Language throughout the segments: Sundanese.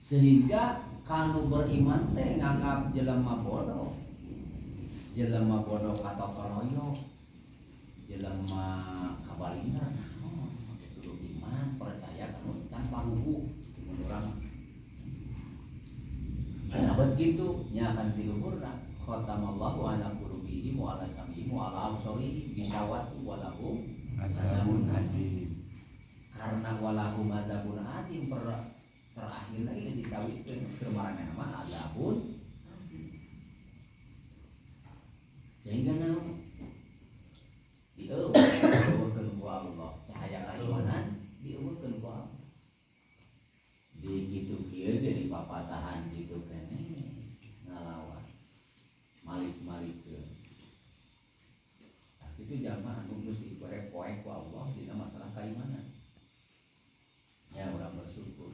Sehingga kanu beriman teh nganggap jelema bodoh. Jelema bodoh katotoroyok. Jelema kabalinger naon make tuduh iman percaya kanu tanpa hubu mun urang. Abad gitu nya akan tiluhurna khatamallahu ala qulubihim wa ala sam'ihim wa ala absarihim ghishawatun wa lahum adzabun adzim. Karena walahum adzabun adzim terakhir lagi geus dicawiskeun keur maranehna mah adzabun adzim. Sehingga naon dieuweuhkeun ku Allah cahaya keimanan dieuweuhkeun ku Allah. Di kitu kieu ge di papatahan kitu keneh ngalawan malik-malikeun. Tah kitu jalma anu geus dibere poek ku Allah dina masalah keimanan. Ya urang bersyukur.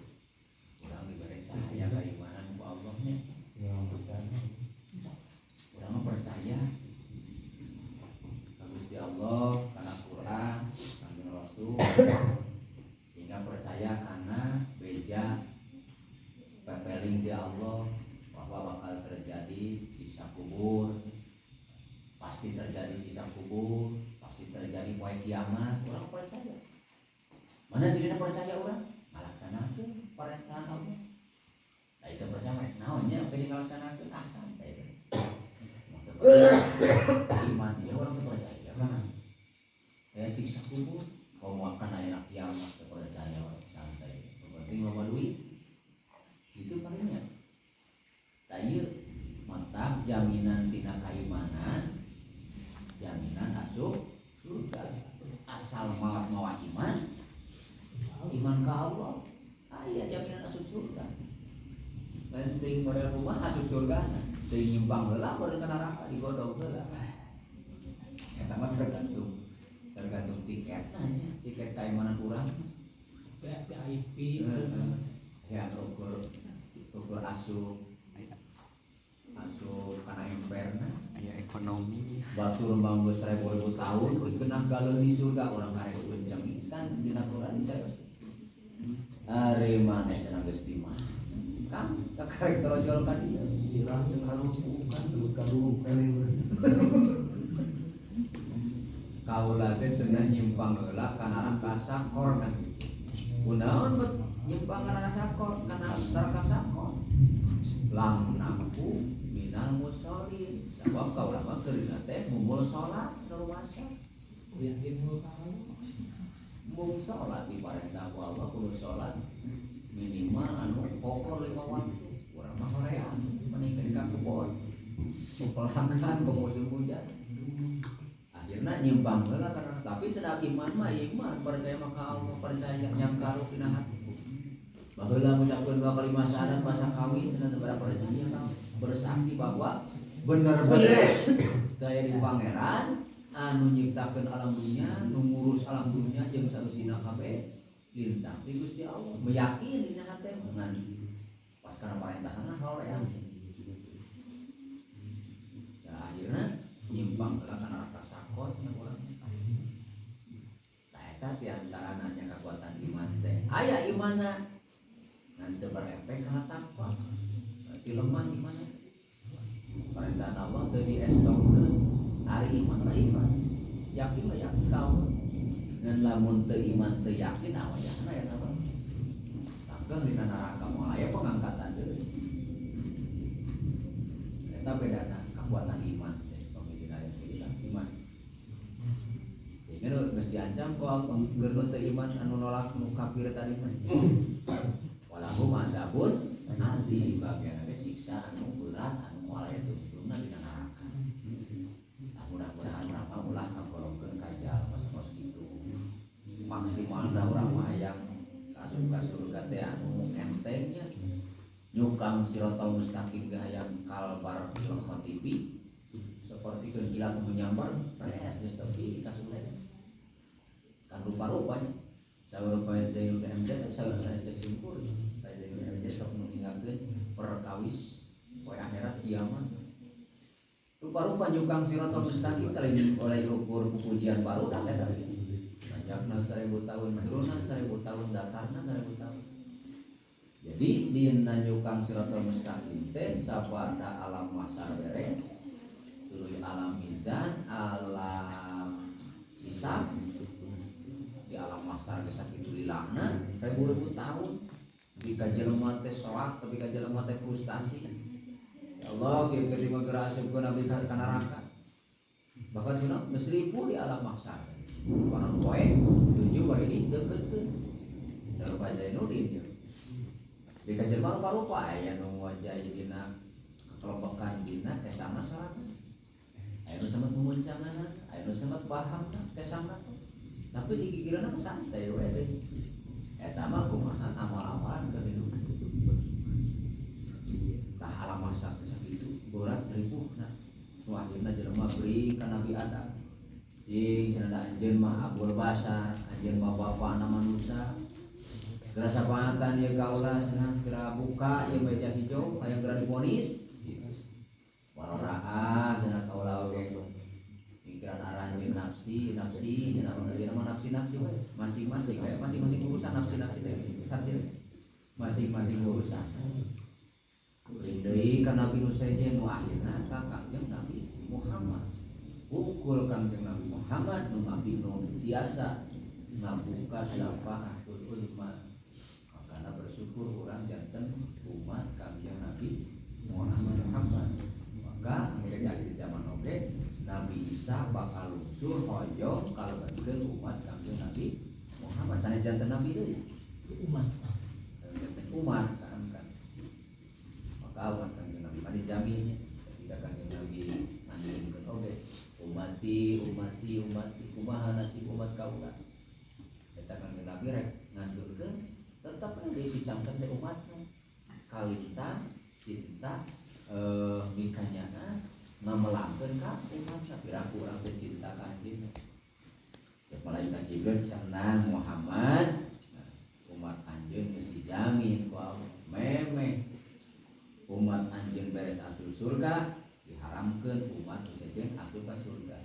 Urang dibere cahaya keimanan ku Allah nya. Urang percaya. Urang mah percaya ka Gusti Allah, kana Quran, Kanjeng Rasul. Sehingga percaya karena beja pepeling di Allah bahwa bakal terjadi siksa kubur, pasti terjadi siksa kubur, pasti terjadi poe kiamat. Orang percaya. Mana cirina percaya orang? Ngalaksanakeun perintah Allah. Nah itu percaya mereka naon nya oke ngalaksanakeun ah santai. Iman dia orang teu percaya kan. Ya siksa kubur, komo akan aya kiamat teu percaya orang santai. Yang penting loba duit. Itu palingnya. Tah ieu mantap jaminan tina keimanan, jaminan asup surga. Asal mawa mawa iman, iman ka Allah, aya jaminan asup surga. Penting model kumaha asup surga. Teu nyimpang heula baru ka neraka digodog heula. Eta mah tergantung tiket nya, tiket keimanan urang. VIP. Ya ukur ukur asup asup kana emperna. Aya ekonomi. Batur mah geus seribu-ribu tahun dikenah galeuh di surga urang karek kenceng kan dina Quran dicaos. Ari maneh cenah geus di mana? Kan karek torojol ka dieu. Sirah jeung karupukan karupukan. Kaula teh cenah nyimpang heula ka neraka sakor kan gitu. Kunaon bet nyimpang ka neraka sakor, ka neraka sakor. Lam naku minal musholin. Sabab kaula mah keur teh mumul salat rumasa. Yakin mul kaula. Mung salat diparentah ku Allah kudu salat minimal anu pokok 5 waktu. Urang mah hoream mending ka kebon. Pelakan ke musim hujan. Akhirnya nyimpang heula karena tapi cenah iman mah iman percaya mah ka Allah percaya nyangka dina hati. Baheula ngucapkeun dua kalimat syahadat masa kawin cenah teu percaya ka bersaksi bahwa bener-bener daya di pangeran anu nyiptakeun alam dunya, nu ngurus alam dunya jeung saeusina kabeh lintang ti Gusti Allah. Meyakini dina hate ngan pas kana parentahna hoream. Ya akhirna nyimpang heula kana neraka sakor cenah urang. Tah eta di antarana nya kakuatan iman teh. Aya imanna ngan teu berefek kana takwa. Berarti lemah imanna. Perintah Allah teu diestokeun. Ari iman mah iman. Yakin mah yakin ka Allah. Dan lamun teu iman teu yakin awayahna eta mah. Takkeun dina neraka moal aya pengangkatan deui. Eta bedana kekuatan iman teh pamilih aya teh iman. Sehingga nu geus diancam ku Allah keur nu teu iman anu nolak nu kafir tadi mah. Walahum adzabun adzim bagian ge siksa anu berat anu moal aya tungtungna dina neraka. Nah, mudah-mudahan urang mah ulah kagolongkeun ka jalma saos kitu. Maksimalna urang mah hayang asup ka surga teh anu entengnya. Nyukang siratal mustaqim ge hayang kalbar fil khatibi seperti kilat menyambar pret geus tepi ka surga. Kan rupa-rupanya saur Pak Zainul MZ saur sanes cek simpul. Pak Zainul MZ sok mengingatkeun perkawis poe akhirat kiamat. Rupa-rupa nyukang siratal mustaqim teh oleh ukur pujian baru dah eta. Majakna 1000 tahun, turunna 1000 tahun, datarna 1000 tahun. Jadi dina nyukang siratal mustaqim teh sapada alam mahsyar beres tuluy alam mizan alam hisab di alam mahsyar geus sakitu lilana ribu-ribu tahun di ka jelema teh soak tapi ka jelema teh frustasi ya Allah kieu ketika geura asupkeun abdi ka neraka bahkan cenah geus ribu di alam mahsyar panon poe tujuh bari dideukeutkeun da rupa Zainuddin ya di ka jelema rupa-rupa aya nu wajah dina kekelompokan dina kesama sorangan aya nu semet mumuncanganan aya nu semet pahamna kesama tapi di gigireunna mah santai we deui eta mah kumaha amal-amalan keur hidup tah alam mahsyar teh sakitu berat ripuhna nu akhirna jelema beri ka Nabi Adam jeung cenah da anjeun mah abul basar anjeun mah bapana manusia geura sapangatan ieu kaula cenah geura buka ieu meja hijau hayang geura divonis gitu waroraa cenah kaula oge pikiran aranjeun nafsi nafsi cenah anjeun mah nafsi nafsi we masing-masing we masing-masing urusan nafsi nafsi teh artinya masing-masing urusan deui ka Nabi nu sejen nu akhirna ka Kangjeng Nabi Muhammad pukul Kangjeng Nabi Muhammad nu nabi nu tiasa ngabuka syafaatul uzma makana bersyukur urang janten umat Kangjeng Nabi Muhammad maka di akhir zaman oge Nabi Isa bakal lungsur hoyong kalebetkeun umat Kangjeng Nabi Muhammad sanes janten nabi deui umat janten umat kan kan maka umat Kangjeng Nabi mah dijaminnya ketika Kangjeng Nabi ngandungkeun oge umati umati umati kumaha nasib umat kaula eta Kangjeng Nabi rek ngandurkeun tetep we dipicangkeun teh umatna kalintang cinta mikanyaan ngamelangkeun ka umatna piraku urang teh cinta ka anjeunna cek malaikat Jibril tenang Muhammad nah, umat anjeun geus dijamin ku Allah memeh umat anjeun beres asup surga diharamkeun umat nu sejen asup ka surga